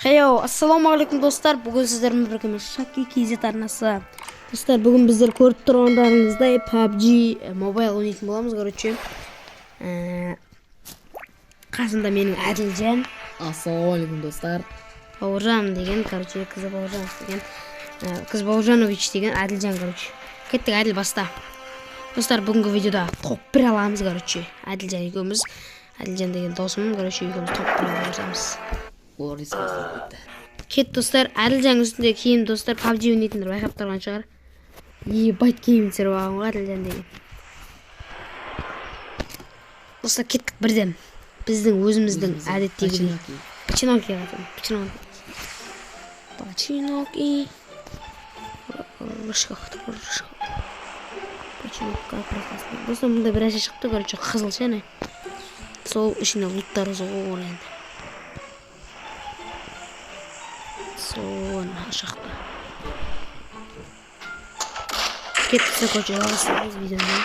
Хейо, ассалаумағалейкум достар. Бүгін сіздермен бірге мен Шаки KZ арнасы. Достар, бүгін біздер көріп тұрғандарыңыздай PUBG Mobile ойнайтын боламыз, короче. Қасымда менің Әділжан. Ассалаумағалейкум достар. Бауыржан деген, короче, Кыз Бауыржанов деген, Кыз Бауыржанович деген Әділжан, короче. Кеттік, Әділ, баста. Достар, бүгінгі видеода топ 1 аламыз, короче. Әділжан екеуміз. Әділжан деген досым, короче, екеуміз топ 1 аламыз. Олар еске кетті. Кет, достар, Әділжанның үстінде киім, достар, PUBG ойнайтындар байқап тұрған шығар. Ебать киім түсіріп алған ғой Әділжан деген. Достар, кеттік бірден. Біздің өзіміздің әдеттегідей. Печенокиға кетемін. Печенокий. Печенокий. Рышка, рышка. Печенокка прекрасно. Достар, мұнда бір нәрсе шықты, короче, қызыл ше, не. Сол ішінде луттар зор енді. Сол шықты. Кеттік, короче, жалғастырамыз видеоны.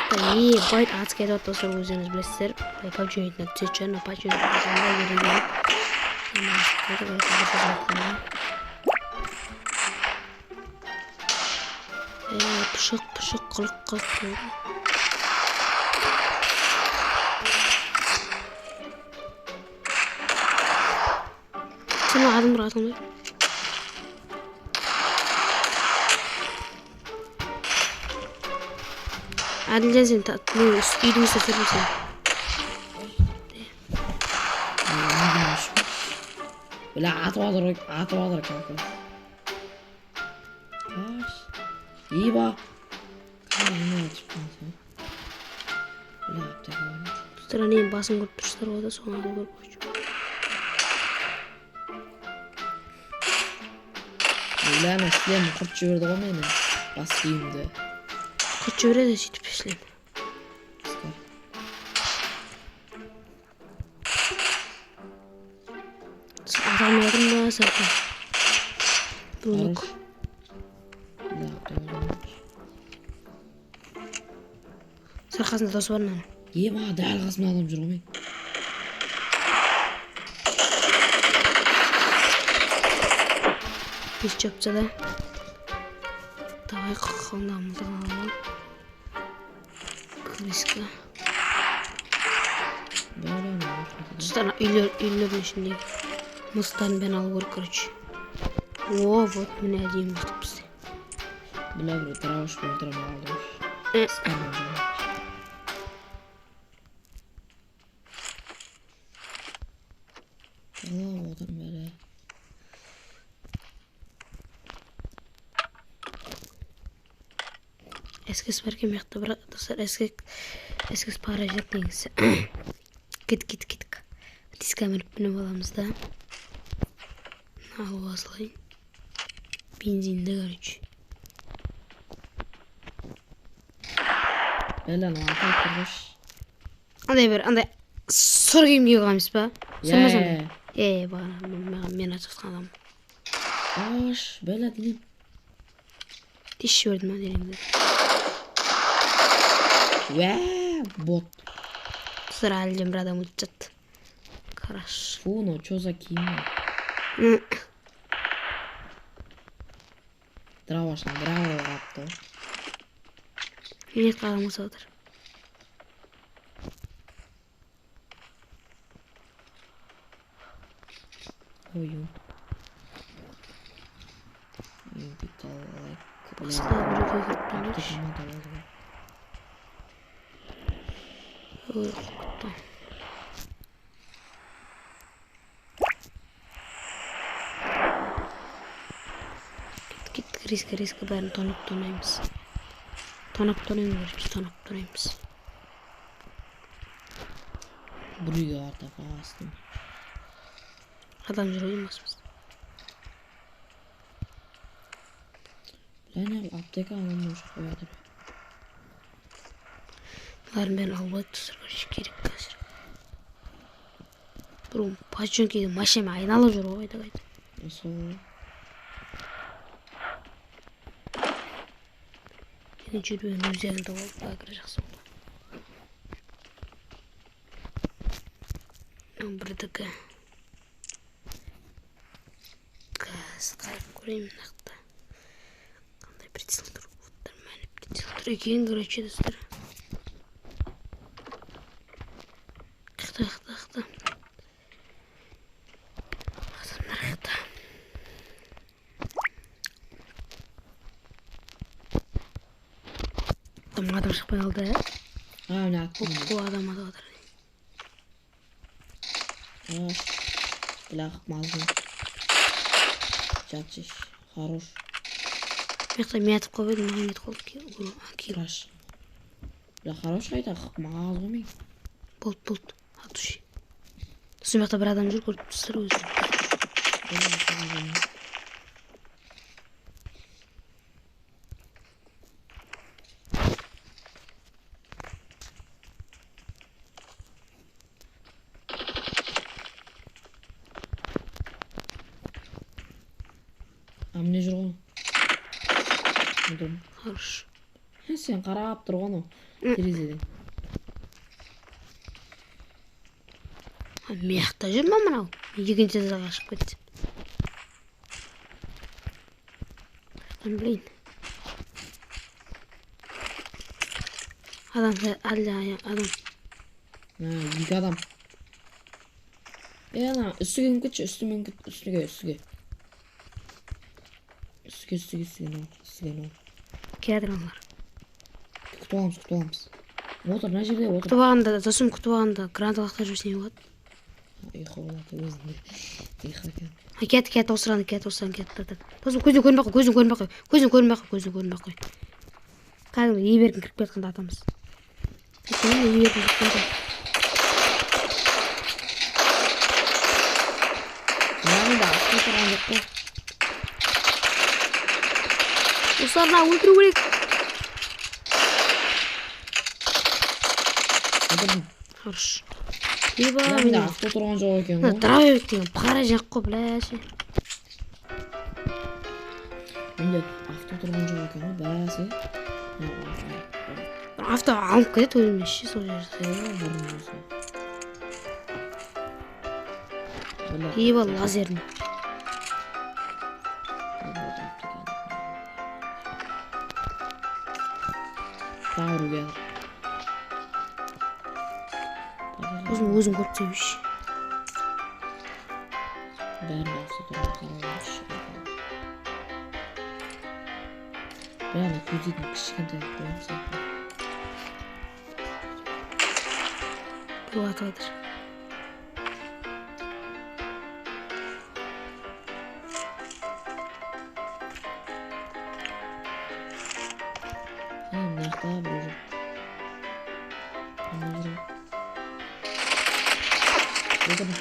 Ебать, ат кетіп жатыр, достар, өздеріңіз білесіздер. PUBG ойнайтындар түсетін шығар, мына PUBG ойнайтындар пышық, пышық, қылық, қылық. Сен адамдар атылмай. Әділжан, сен үйдің үстіне түсірдім сені. Бля, атып жатыр, атып жатыр как раз. Қаш. Еба. Қалай атып сен? Бля, аптека бар. Достар, әнейін басын көріп тұрсыздар ғой да, соны алу керек, короче. Бля, ана шлем құрт жіберді ғой мені. Бас киімді. Құрт жібереді сөйтіп шлем. Ата алмай жатырмын ба, сыртын. Бұлық. Сарқасында досы бар мынаның. Ема, дәл қасымда адам жүр ғой мен. Бес жапса да. Давай, қолына мылтығын алып ал. Криска. Достар, үйлердің ішіндегі мылтықтарын бәрін алу керек, короче. О, вот міне әдемі мылтық бізде. Бля, біреу дроваш өлтіре алды. Отырмын бәрі. СКС бар екен мына бірақ, достар, СКС пара жоқ негізі. Кет, кет, кеттік. Диска мініп мініп аламыз да. Алып алайын. Бензинді, короче. Бля, ана атып тұрғыш. Андай бір, андай сұр киім киіп алған емес па? Сұр ма сондай? Е, бағана мен атып жатқан адам. Аш, бля, денем. Тез жіберді ма денеңді? Уә, бот. Достар, әлден бір адам өтіп жатты. Қараш. Фу, мынау чё за киім? Дровашын бір қапты. Не адам өтіп жатыр. Ой. Басқа біреуге кіріп тұрмыз. Ой, қорқытты. Кеттік, риска, риска, бәрін тонап тонаймыз. Тонап тонаймыз, короче, тонап тонаймыз. Бір үйге арта бастым. Адам жүр ғой басымызда. Бля, не аптека алмай қояды. Бұлардың бәрін алып алайық, достар, короче, керек қазір. Бұрын Пачонкиді машинамен айналып жүр ғой, қайта-қайта. Сол. Менің жүрген өздерін тауып алып, бәрі жақсы болды. Мынау бірдікі. Қазір көрейін мына жақта. Қандай прицел тұр? Вот нормальный прицел тұр екен, короче, достар. Қақта, қақта, қақта. Адамдар қақта. Там адам шықпай қалды, ә? А, міне аттым. О, адам атып жатыр. Бля, мазын. Жатшы, хорош. Мына жақта мен атып қойып едім, маған кетіп қалды. Килл. Краш. Бля, хорош қайда, маз ғой мен. Болды, болды. От души. Сосын мына жақта бір адам жүр, көріп тұрсыздар өзі. А, міне жүр ғой. Отырмын. Хорош. Сен қарап тұр ғой анау терезеден. А, мына жақта жүр ма мынау? Екінші этажға шығып кетті. Қаяқтан білейін. Адам, әлі адам. А, екі адам. Е, ана, үстіге мініп кетші, үстіге мініп кет, үстіге, үстіге. Үстіге, үстіге, үстіге, мынау, үстіге, мынау. Келе жатыр аналар. Күтіп аламыз, күтіп аламыз. Отыр, мына жерде отыр. Күтіп алғанда, досым, күтіп алғанда граната лақтырып жіберсе не болады? Ұйқы болады өзінде. Ұйқы екен. А, кетті, кетті, осыраны, кетті, осыраны, кетті, кетті. Досым, көзің көрінбей қой, көзің көрінбей қой, көзің көрінбей қой, көзің көрінбей қой. Кәдімгі еберкін кіріп келе жатқанда атамыз. Өйткені еберкін кіріп келе жатыр. Мынаны да атпай тұрған жоқ қой. Осыларды өлтіру керек. Өлтірдім. Хорош. Еба, Мына мен авто тұрған жоқ екен мына ғой. дробовик деген қара жақ қой, бля, ше. Менде авто тұрған жоқ екен ғой, бәсе. Авто алып кетеді өзіме ше, сол жерде. Бұрын өзі. Бля. Еба, лазерный. Тағы біреу келді. Өзім, өзім көріп тастайыншы. Бәрін авто тұрған қарап. Бәрін көздейтін кішкентай қылып қоямыз. Біреу атып жатыр. Е, мына жақта біреу жүр. Мына жүр. Өлтірдім.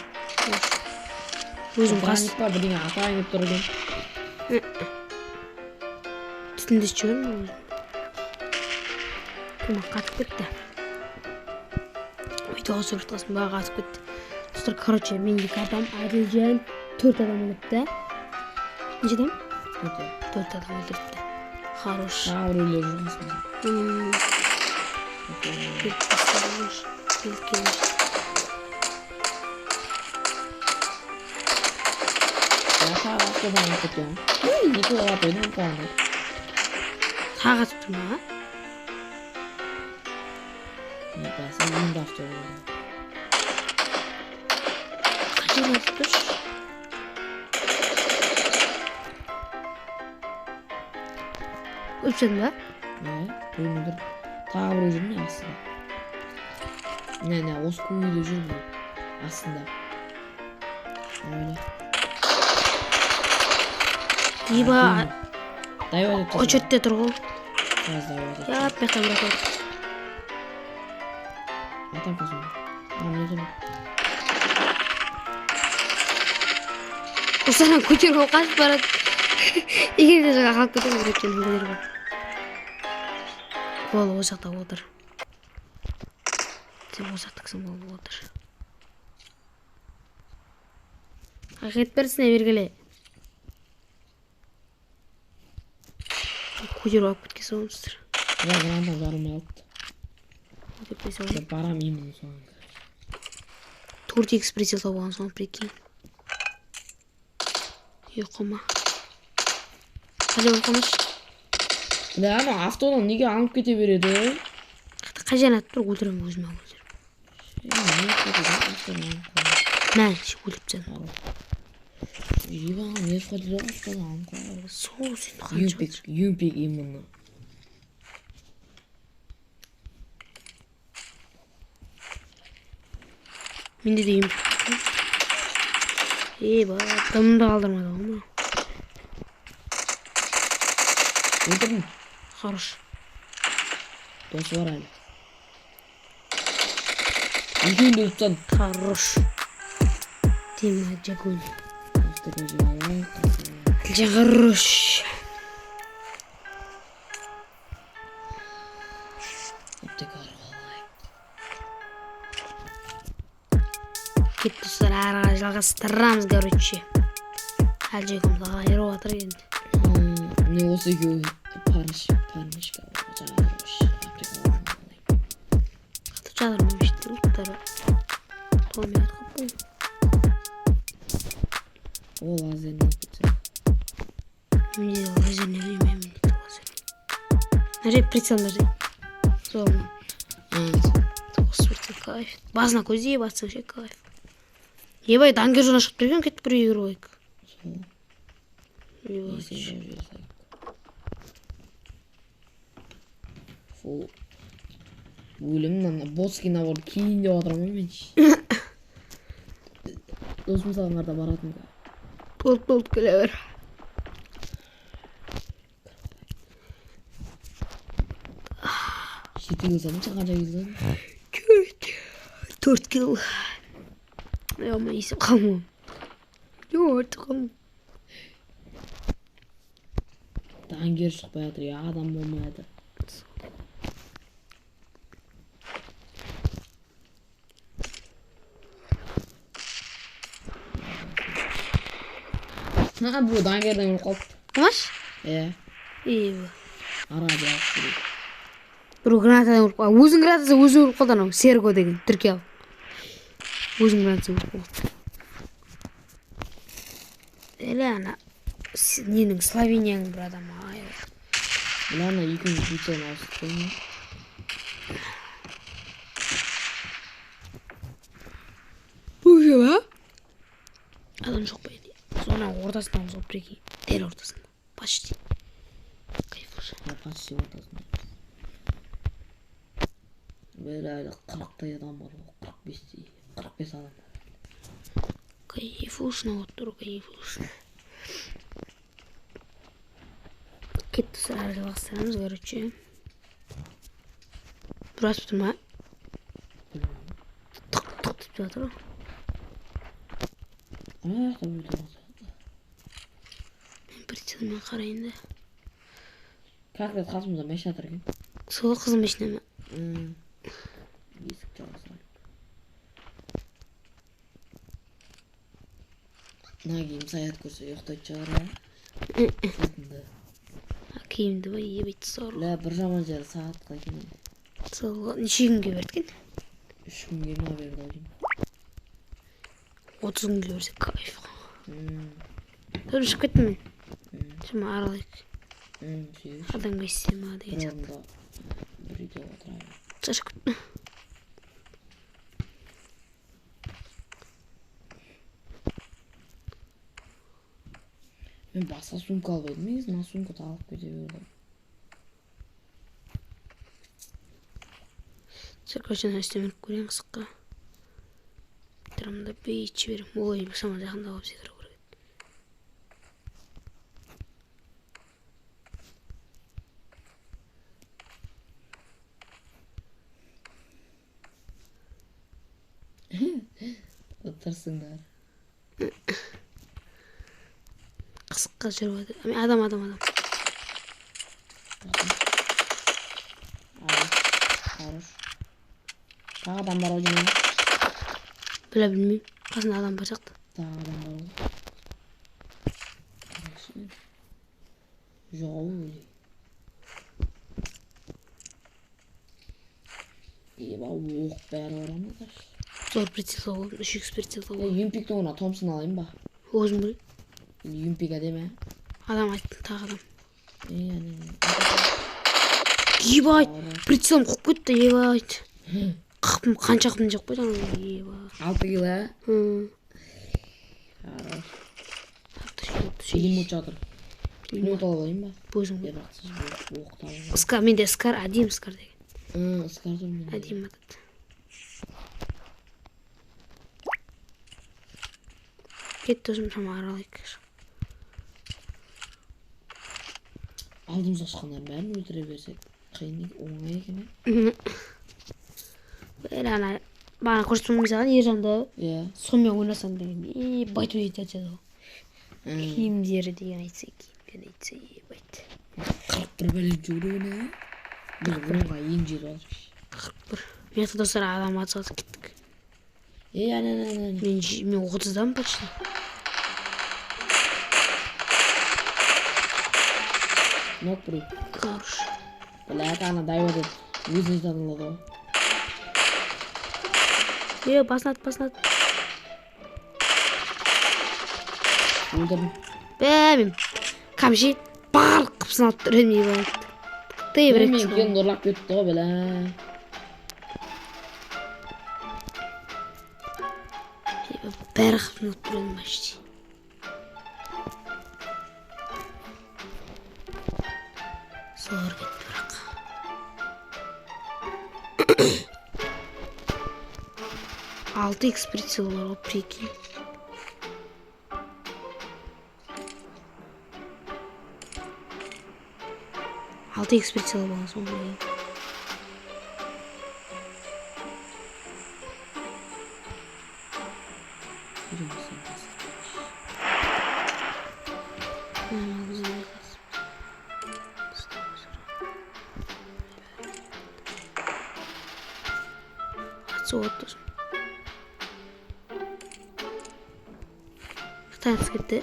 Өзім қас. Броник па, бірдеңе атайын деп тұр екен. Түтіндесіп жібермін өзім. Кім қатып кетті. Видеоға түсіріп жатқасын бағы қатып кетті. Достар, короче, мен екі адам, Әділжан төрт адам өліпті. Неше адам? Төрт. Төрт адам өлтіріпті. Хорош. Тағы біреулер жүр қасымызда. Келіп тастадыңыз. Келіп келіңіз. Я тағы автобан алып кеткен. Ой, екі оқ атып едім, ұмытып қалдым. Тағы атып тұр ма? Не, бәсе, енді авто болды. Қай жерден атып тұршы? Өліп тастадың ба? Не, біреуін өлтірдім. Тағы біреу жүр міне астында. Не, не, осы көк үйде жүр біреу. Астында. Ойла. Еба, Дайып атып тастадым. очередьте тұр ғой. Қазір дайып атып Я, бұяқта бір атып отыр. Атам қазір. А, міне тұр. Осыдан көтеріп алып қашып барады. Егер де жаңа қалып кетеміз, короче, көтеріп алып. Ол ол жақта отыр. Сен ол жақта кісің болып отыр. Ақиқат берсін, бергеле. Көтеріп алып кеткен соңсыздар. Я граната жарылмай қалыпты. Деп қойса болады. Деп барам именно соған. 4 икс прицел тауып алған соң, прикинь. Ұйқы ма? Қай жерге қалмашы? Бля, ана автодан неге алып кете береді? Қай жерін атып тұр, өлтіремін өзіме өлтіремін. Мә, өлтіріп тастадым. Ебан, не сходит автодан алып қояды. Сол сен қанша Юмпик именно. Менде де юмпик. Еба, дымды қалдырмады ғой мынау. Өлтірдім. Хорош. Досы бар әлі. Екеуін де өлтіріп тастадым. Хорош. Дима Джагуль. Хорош. Кетті достар, әрі қарай жалғастырамыз, короче. Әлі екеуміз айырып жатыр енді. Міне осы екеуі парнишка. Қатып жатыр мына ұлттары. Толмай жатқан бұл. О, лазерный кетсе. Менде де лазерный, мен де лазерный. Мына жерде прицел бар. Сол. Осы прицел кайф. Басына көздей бассаң ше кайф. Ебай, дангер жолына шығып тұр екен, кетіп бір үйге кіріп алайық. Сол. Фу. Өлім ана ботский набор киейін деп жатырмын мен. Досым саған баратын. Болды, келе бер. 7 килл салдым, сен қанша килл салдың? 4 килл. Ё-моё, есіп қалмам. Жоқ, қалмам. Дангер шықпай жатыр, я адам болмай жатыр. Ха, бұл дангерден өліп қалыпты. Қалмаш? Иә. Ебі. Ара жауап береді. Біреу гранатадан өліп қалды. Өзің гранатасы өзі өліп қалды анау. Серго деген, түркиялық. Өзің гранатасы өліп қалды. Әлі ана ненің, Словенияның бір адамы. Ай. Мына ана екеуміз прицелін ауыстырып қойдым. Бұл жер ма? Адам жоқ па еді? Соның ортасында ауысып прикинь. Дәл ортасында. Почти. Кайф уже. Я почти ортасында. Бір әлі 40-тай адам бар ғой, 45-тей. 45 адам бар. Кайфушно отыр, кайфушно. Кетті достар, әрі жалғастырамыз, короче. Бір атып тұр ма? Тық тық деп жатыр ғой. Ана жақта біреу тұрған сияқты. Мен прицелмен қарайын да. Как раз қасымызда машина тұр екен. Сол қызыл машина ма? Есік жаба салайық. Мына киім Саят көрсе ұйықтайтын шығар, ә? Алтынды. Киімді ба, ебейт сор. Ля, бір жаман жері сағатқа екен. Сол, неше күнге берді екен? 3 күнге ма берді ау деймін. 30 күнге берсе кайф қой. Төрт шығып кеттім мен. Шама аралайық. Сегіз. Адам келсе ма деген Бір сияқты. орында бір үйде отырайық. Шашып кеттім. Мен басқа сумка алып едім, негізі мына сумка алып кете берді. Короче, мына үстіне мініп көрейін қызыққа. Тұрамын да бейт жіберемін. Ой, шамалы жақындап алып секіру керек еді. Отырсыңдар. Қызыққа жүріп жатыр. Әме, адам, адам, адам. Хорош. Тағы адам бар ау деймін. Біле білмеймін. Қасында адам бар сияқты. Тағы адам бар ау. Жоқ ау өлі. Еба, оқ бәрі бар ама таш. Зор прицел алып, үш икс прицел алып. Е, юмпиктің орнына Томпсон алайын ба? Өзің біл. Или юмпик әдемі, ә? Адам айттым, тағы адам. Ебать, прицелым қуып кетті, ебать. Қақпым, қанша қыпым жеп қойды ана, ебать. 6 кило, ә? Хорош. Пулемет жатыр. Пулемет алып алайын ба? Өзің. Е, бірақ сіз оқ таба алмадым. Скар, менде скар, әдемі скар деген. Скар тұр менде. Әдемі атады. Кетті өзім шама аралайық. Алдымызға шыққандардың бәрін өлтіре берсек, қиын, оңай екен, ә? Бәрі ана бағана көрсеттім саған Ержанды. Иә. Сонымен ойнасам деген, ебать ойнайды ғой. Киімдері деген айтса, киімдерін айтса, ебать. 41 бәлем жүгіру не? Біз онға ең жетіп жатырмыз. 41. Мен жақта достар адам атысып кеттік. Ей, ана, ана, ана. Мен 30-дамын почти. Нок біреу. Хорош. Бля, ана дайва деп өзіне танылады ғой. Е, басын ат, басын ат. Өлтірдім. Бә, мен камши барлық қыпсын алып тұр едім, ебать. Ты бір Мен рет келін ұрлап кетті ғой, бля. Бәрі қыпсын алып тұр едім почти. Зор кетті бірақ. 6 икс прицел бар ғой, прикинь. 6 икс прицел болған соң блин. Атса болады досым. Қытай атыс кетті.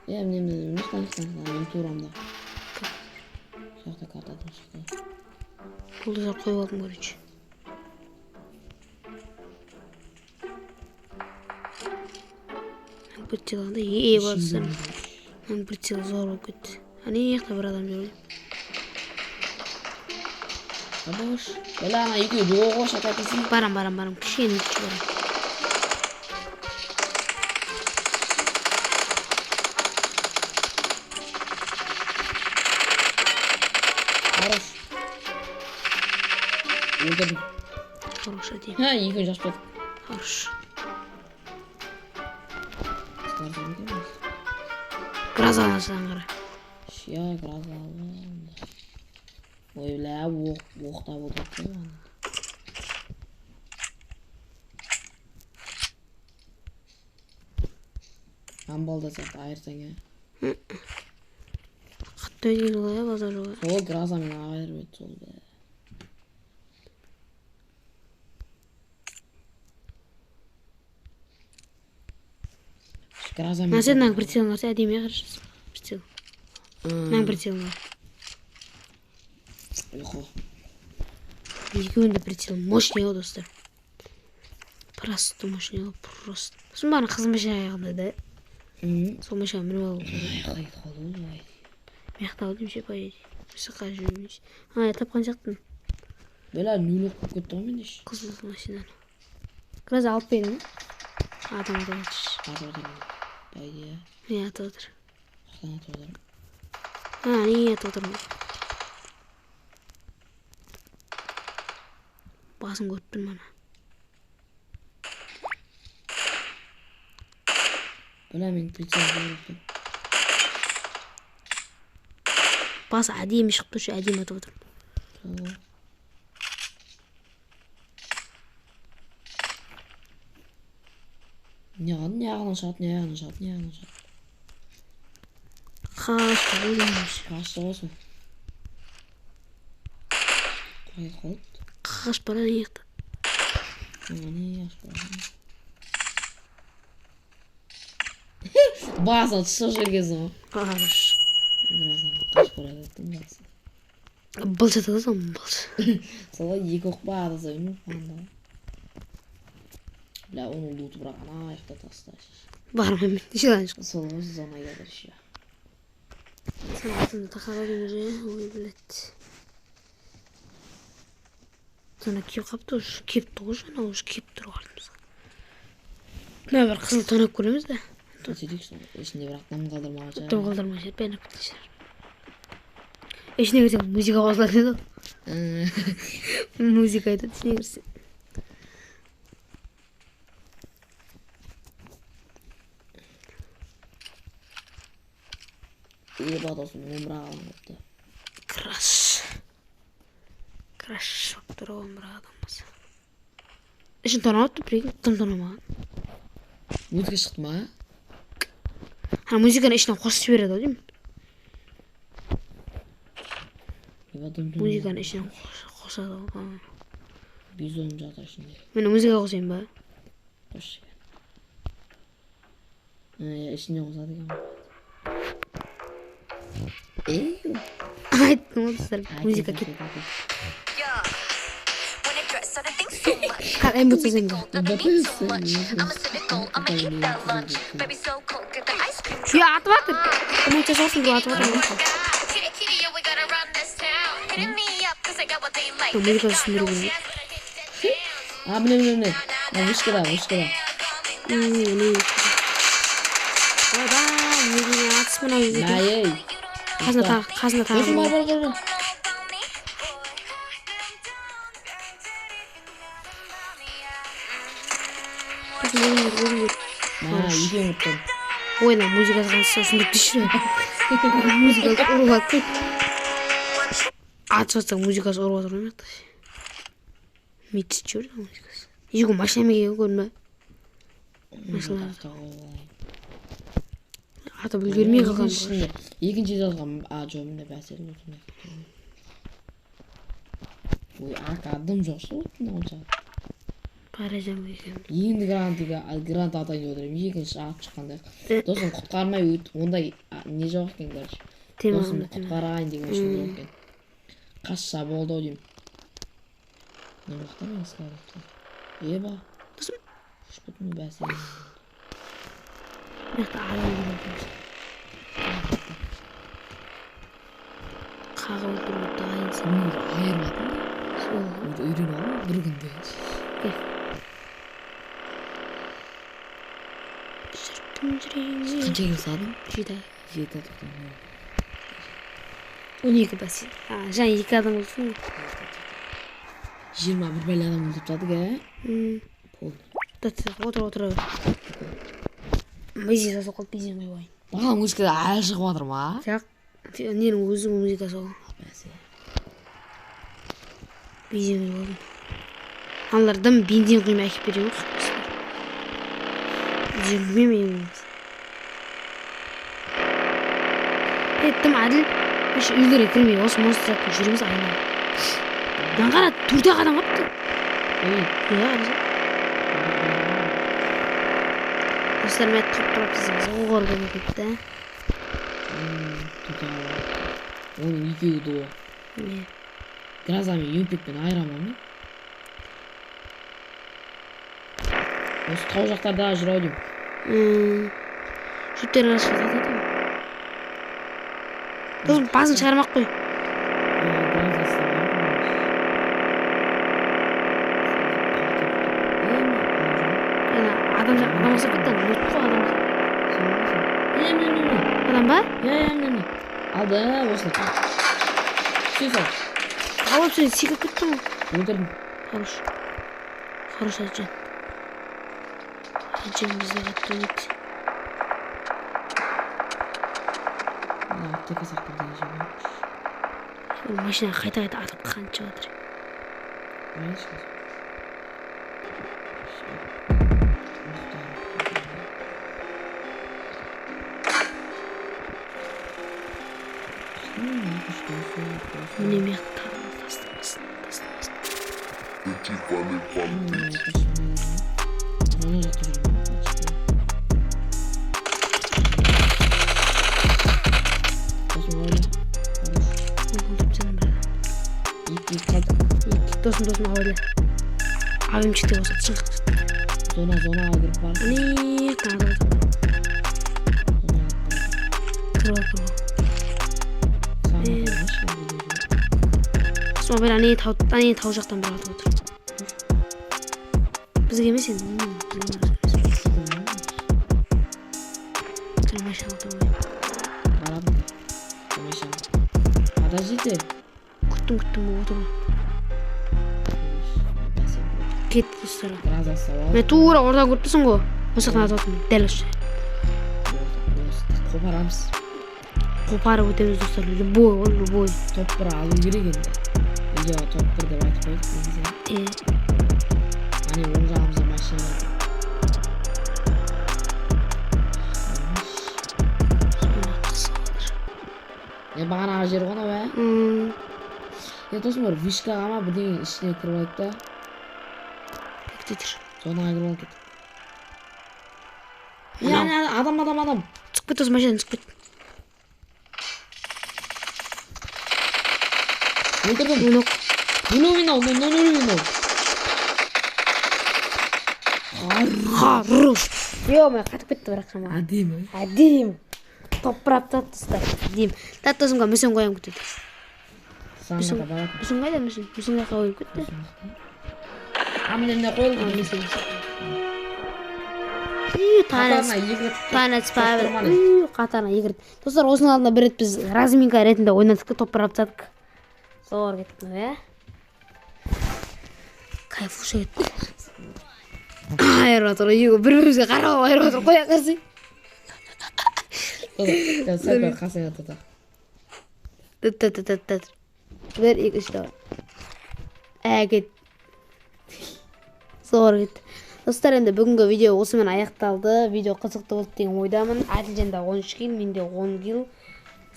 Е, міне, міне, міне, мына жақта, мына жақта, менің турамда. Сол жақта картадан шықты. Бұлдыздар қойып алдым, короче. Прицел алғанда, е, бассам. Мынаның прицелі зор болып кетті. Ане жақта бір адам жүр. Абаш. Бля, ана екеуі дуо ғой, шататасың. Барам, барам, барам. Кішкене күші барам. Хорош. Өлтірдім. Хорош, әдемі. Ха, екеуін жазып кеттік. Хорош. Гроза аласың қара. Ща, гроза алам. Ой, бля, оқтап отырды ғой ана. Амбалда сияқты айырсаң, ә? Қатты ойнайды олай, ә, базар жоқ, ә? Сол грозамен айырып еді, сол, бля. Грозамен Мына сен мынаның прицелін қараса, әдемі, ә, қарашы. Прицел. Мынаның прицелін қара. Ұйқы. Екеуінің де прицелі мощный ғой, достар. Просто мощный ғой, просто. Сосын бағана қызыл машина аяғында да. Сол машинаға мініп алу керек. Аяққа кетіп қалды ғой, ой. Мына жақта алдым ше, по идее. Осы жаққа жүрмейміз. А, тапқан сияқтымын. Бля, нөл оқ болып кетті ғой менде ше. Қызыл машинаны. Гроза алып бердің бе? Адам атып жатыр. Атып жатыр. По идее. Не атып жатыр? Қаяқтан атып жатыр? А, не атып жатыр ғой. Басын көріп тұрмын ана. Бля, мен прицел көріп тұрмын. Басы әдемі шығып тұр ше, әдемі атып отыр. Сол. Не қылды, не ағынан шығады, не ағынан шығады, не ағынан шығады. Қашты ғой дейміз. Қашты ғой сол. Қай қалды? Қашып барады ана жақта. Не қашып барады? Басына түсіп жібергенсің ғой. Қаш. Біраздан қашып бара жаттым басы. Былш атады ғой, былш. Солай екі оқ па адаса бермей қуанды ғой. Бля, оның луты бірақ ана жақта таста. Бармаймын мен. Желание жоқ. Сол осы зонаға келді еще. Сен алтынды тақап уже. Ой, блядь. Зона киіп қалыпты уже. Киіпті ғой жаңа, уже киіп тұр артымызға. Мына бір қызыл тонап көреміз да. Сөйтейік сол. Ішінде бірақ дым қалдырмаған шығар. Дым қалдырмай шығар, бәрін алып кеткен шығар. Ішіне кірсең музыка қосылады еді ғой. Музыка айтады ішіне кірсең. Еба, досым, 11 адам қалыпты. Краш. Краш болып тұр ғой 11 адам болса. Ішін тонапты, прикинь, дым тонамаған. Музыка шықты ма? Ана музыканы ішіне қосып жібереді ау деймін. Еба, дым. Музыканы ішіне қосады ғой. Бизон жатыр ішінде. Мен музыка қосайын ба? Қос екен. Ішінде қосады екен. Ей, Айттым ғой, достар, музыка кетті. Қара, эмоция сенде. Е, атып жатыр. Эмоция соғсын, біреу атып жатыр. Музыка түсіндіру керек. А, міне, міне, міне. Мына вышкада, вышкада. Не. Ойбай, не деген атыс мынау Мә, екен. ей. Қасында тағы, қасында тағы. Досым, бар, бар, бар, бар. Досым, өзің көр, өзің көр. Мә, екеуін ұрып. Ой, мына музыкасы қанша сосын деп түсіреді. Музыкасы ұрып жатыр. Атып жатсаң музыкасы ұрып жатыр ғой мына жақта. Митсіп жіберді музыкасы. Екі машинамен келген көрдің бе? Машиналар. Атып үлгермей қалған. Екіншісінде, екінші этажға, а, жоқ, міне бәсе. Ой, ака, дым жоқ ше, отында онша. Бара екен. Енді грант атайын деп отырмын. Екінші атып шыққанда. Досым құтқармай өт, ондай не жоқ екен, короче. Досымды құтқарайын деген ешкім жоқ екен. Қашса болды ау деймін. Не уақытта мен сұрап. Еба. Досым. Ұшып кеттім бәсе. Мына жақта адам бар екен. Қағып өлтіруге дайынсың. Мен айырып жатырмын. Сол. Үйреніп алдым бір күнде. Жүректің жүрегіне. Қанша килл салдың? 7. 7 тоқтам. 12 бәсе. Жаңа 2 адам өлтірдің ғой. 21 бәле адам өлтіріп тастадық, ә? Полный. Отыр, отыр. Бензин сасып қалды, бензин құйып алайын. Бағана музыка әлі шығып жатыр ма? Жоқ, ненің өзі музыкасы ғой. Бәсе. Бензин құйып алдым. Аналар дым бензин құймай әкеліп берген ғой. Бензин құймай ме ең болмаса? Е, дым әділ. Вообще үйлерге кірмей, осы монстр заттың жүреміз айналып. Мынаны қара, төрт-ақ адам қалыпты. Ей. Иә, қарасай. Достар, мен топ тұрып десең, зор болып кетті. Оның екеуі дуо. Не. Гроза мен Юмпикпен айырамын мен. Осы тау жақтарда жүр ау деймін. Шөптерін ашып жатады ғой. Досым, басын шығармақ қой. Адам адам жасап кетті, лут қой адам. Адам ба? Иә, міне. Алды, осыны. Түсе сал. Алып сен секіріп кеттің ғой. Өлтірдім. Хорош. Хорош, Әджан. Әджан бізді қатты ойнайды. Аптека сақтап деген жер бар. Ол машина қайта-қайта атып қанша жатыр. Міне мен тастың астын, тастың астын. Өлтіріп тастадым бір адам. Екі, досым, досым, абайла. Абайым шетте болса, шыңғырып. Зонаға кіріп бар. Ане, тағы да. Кіріп ал, кіріп ал. Сосын бір ане тау, ане тау жақтан бір атып отыр. Бізге емес енді, бізге емес. Тұр, машина отыр ғой. Барамын. Машина. Подождите. Күттім, күттім, отыр ғой. Кетті, достар. Біраз ұстап. Мен тура ортадан көріп тұрсың ғой. Осы жақтан атып отырмын. Дәл осы жерден. Қопарамыз. Қопарып өтеміз, достар. Любой ғой, любой. Топ бір алу керек енді. Видеоға топ бір деп айтып қойдық негізі. Ане, оң жағымызда машина. Қысып отыр. Не, бағанағы жер ғой анау, ә? Е, досым, бір вышкаға ма, бірдеңе ішіне кіріп алайық та. Бекіте тұр. Зонаға кіріп алып кеттік. Е, ане, ане, адам, адам, адам. Түсіп кет осы машинадан, түсіп кет. Өлтірдім. Оны Нөл ойнау, нөл ойнау. Хорош. Ё-моё, қатып кетті бірақ шамалы. Әдемі. Әдемі. Топырап тастады, достар. Әдемі. Тат, досымға мүсін қоямын, күтеді. Саған да барады. Мүсін қайда, мүсін? Мүсін қаяққа қойып кетті? А, міне, міне қойылды. Мүсін. Үй, Қатарына екі рет. Танец. Топтырманы. Үй, қатарына екі рет. Достар, осының алдында бір рет біз разминка ретінде ойнадық та, топырап тастадық. Зор кетті, иә? Кайфуша кетті. Айырып отыр, екі бір-бірімізге қарап айырып отыр. Қоя қарсы. Сәл қасая тұта. Тыт, тыт, тыт, тыт. Бір, екі, үш, давай. Ә, кет. Зор кетті. Достар, енді бүгінгі видео осымен аяқталды. Видео қызықты болды деген ойдамын. Әділжан да 13 килл, менде 10 килл.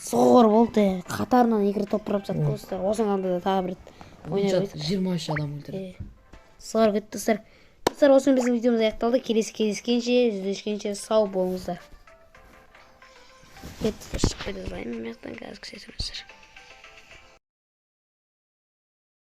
Зор болды. Қатарынан екі рет топ тастадық, достар. Осының алдында да тағы бір рет ойнап едік. 23 адам өлтірді. Зор кетті, достар. Достар, осымен біздің видеомыз аяқталды. Келесі кездескенше, жүздескенше сау болыңыздар. Кетті, шығып кете салайын мен жақтан, қазір кісі.